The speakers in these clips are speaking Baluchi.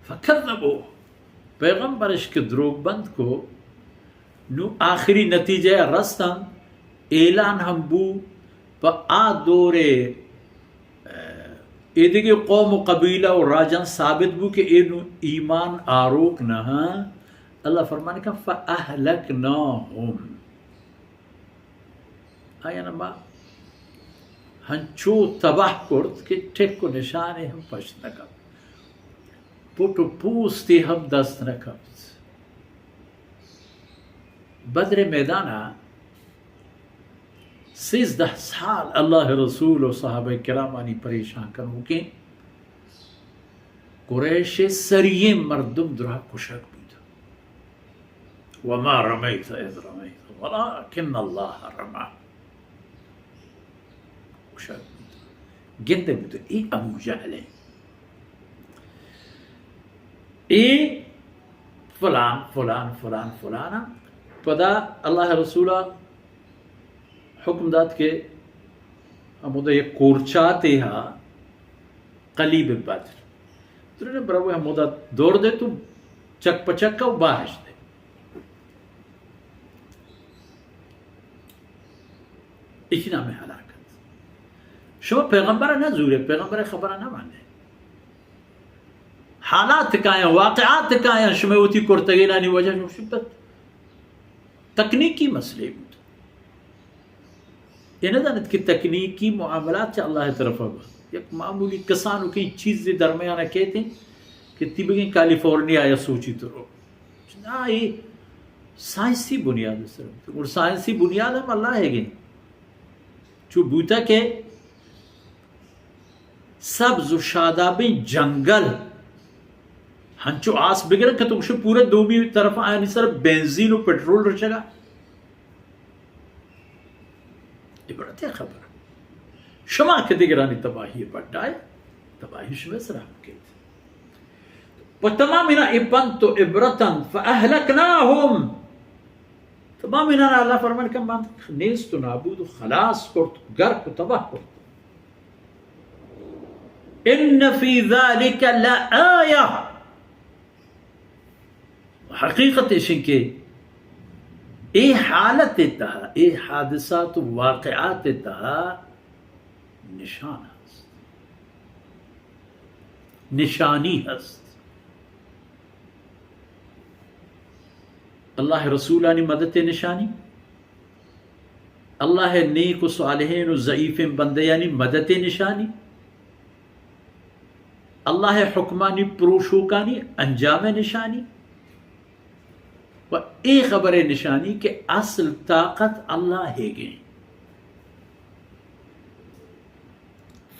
فکذبوه، پیغمبرش کہ دروگ بند کو، نو آخری نتیجہ ءَ رستن، اعلان ہم بو، پہ آ دور ءَ، اے دگہ قوم و قبیلہ و راجان ثابت بو کہ اے نو ایمان آروک نہ ہاں۔ اللہ فرمان کہ فأهلكناهم، آیانا ما ہنچو تباہ کرت کہ ٹک و نشانے ہم پشت نہ کپت، پٹ و پوستے ہم دست نہ کپت۔ بدر میدانا سیزدہ سال اللہ رسول و صحابہ کرامانی پریشان کنوکیں قریش سرین مردم درا کشگ بوت۔ وما رميت إذ رميت ولكن الله رمى۔ گوشگ بوت، گندگ بوت، اے ابو جہل ایں، اے فلان، فلان، فلان، فلان۔ پدا اللہ رسول حکم دات کہ ہمودا یک کورچاتے ہا قلیب بدر۔ درنے برو ہمودا دور دے تو چک پچک کا و باہش دے۔ ایشی نام ہلاکت۔ شما پیغمبر نہ زورے، پیغمبر خبر نہ مانے۔ حالات کایاں، واقعات کایاں، شما وتی کرتگینانی وجہ شما شبت۔ تکنیکی مسئلے بوت۔ اے نہ زانت کہ تکنیکی معاملات چہ اللہ طرف ءَ بنت۔ یک معمولی کسانوکیں چیزے درمیان ءَ کیت کہ تی بگیں کالیفورنیا یا سوچی تو رو۔ نا، اے سائنسی بنیاد سر۔ اور سائنسی بنیاد ہم اللہ ہے گے۔ چو بوتا کہ سبز و شادابیں جنگل ہنچو آس بگرن کہ تو گوشے پورے دومی طرف آیانی سر بنزین و پٹرول رچگا۔ عبرت خبر۔ شما کہ دگرانی تباہی بڈائے، تباہی شما سر ہم کیت۔ پہ تمام اینا اے پنت و عبرتن فاہلکناہم۔ تمام اینا اللہ فرمان کہ من نیست و نابود و خلاص کرت، گرک و تباہ کرت۔ ان فی ذلک لآیہ، حقیقت ایشیں کہ اے حالت تہا، اے حادثات و واقعات تہا نشان ہست، نشانی ہست۔ اللہ رسولانی مدد نشانی، اللہ نیک و صالحین و ضعیفیں بندیانی مدد نشانی، اللہ حکمانی پروشوکانی انجام نشانی و اے خبر نشانی کہ اصل طاقت اللہ ہے گئے۔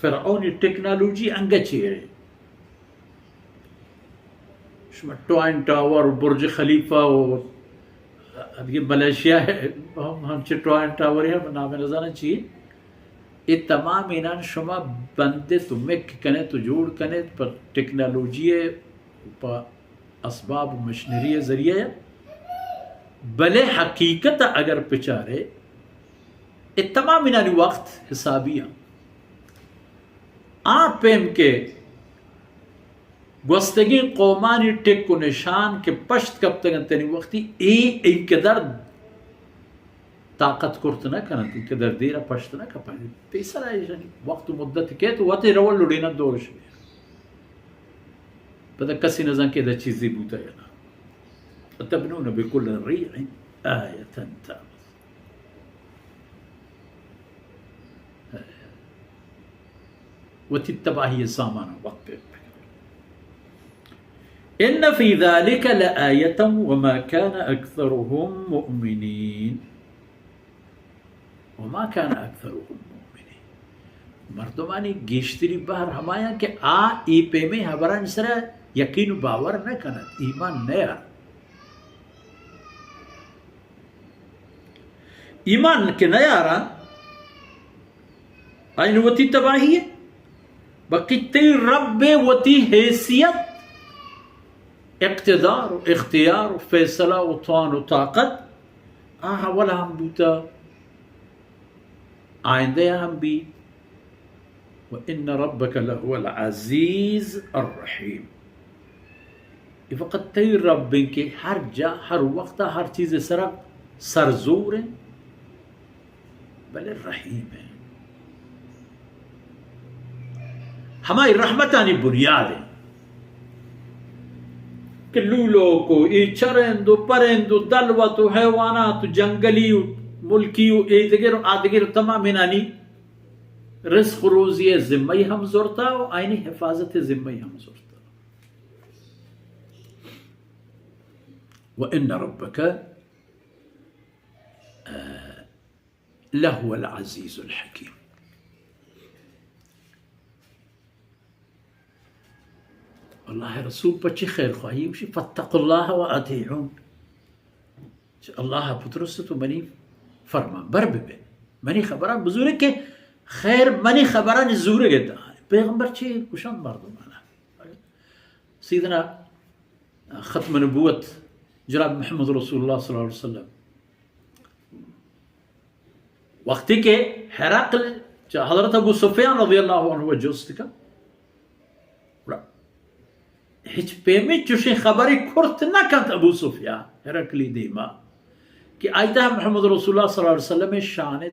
فرعونی ٹیکنالوجی انگہ چیرے۔ شما ٹوائن ٹاور و برج خلیفہ و ادگہ ملائیشیا ہم ہمچے ٹوائن ٹاور ہے، نام نزاناں چی۔ اے تمام اینان شما بندے تو مک کنے تو جوڑ کنے پر ٹیکنالوجی ہے، پر اسباب و مشینری ذریعہ ءَ، بلے حقیقت ءَ اگر بچارے، اے تمام اینانی وقت حسابی اَنت۔ آ پیم کہ گوستگیں قومانی ٹک و نشان کہ پشت کپتگ اَنت تنی وقتی، اے اینقدر طاقت کرت نہ کننت، اینقدر دیر ءَ پشت نہ کپنت۔ پیسر ءَ ایشانی وقت و مدت کیت، وت ءَ رول لڑینت دورش بہ۔ پدا کسی نزان کہ ادا چیزی بوتا یا نہ۔ اتبنون بکل ریع آیة تعبثون۔ وتی تباہی سامان وقت پہ۔ ان فی ذلک لآیة وما کان اکثرهم مؤمنین۔ وما کان اکثرهم مؤمنین۔ مردمانی گیشتری بہر ہمایاں کہ آ اے پیمیں ہبرانی سرا یقین و باور نہ کنت، ایمان نیار۔ ایمان کہ نیارن، آئین وتی تباہی ہے۔ بلکہ تئی رب وتی حیثیت، اقتدار و اختیار و فیصلہ و توان و طاقت، آ اول ہم بوتا، آئندہ ہم بی۔ و ان ربک لهو العزیز الرحیم۔ اے فقط تئی رب انت کہ ہر جا، ہر وقت ءَ ہر چیز ءِ سرا سرزور انت، بلے رحیم انت۔ ہمائی رحمتانی بنیاد انت کہ لولوک و اے چرند و پرند و دلوت و حیوانات و جنگلی و ملکی و اے دگر و آ دگر و تمامینانی رزق و روزی ءِ ذمہ ہم زرتا و آئینی حفاظت ءِ ذمہ ہم زرتا۔ و ان ربک، آ، لهو العزیز الحکیم۔ اللہ ءِ رسول پہ چی خیر خواہی؟ گوشی، فاتقوا اللہ و اطیعون۔ چہ اللہ ءَ بترس تو منی فرمان بر ببے، منی خبراں بزورے کہ خیر منی خبرانی زورگ ءِ تہا۔ پیغمبر چی گوشان مردمانا؟ سیدنا ختم نبوت جناب محمد رسول اللہ صلی اللہ علیہ وسلم، وقتی کہ ہرقل چہ حضرت ابو سفیان رضی اللہ عنہ ءَ جست کن، گڑا ہچ پیمیں چوشیں خبرے کرت نہ کنت ابو سفیان ہرقلی دیما کہ آئی تہا محمد رسول اللہ صلی اللہ علیہ وسلم ءِ شان ءِ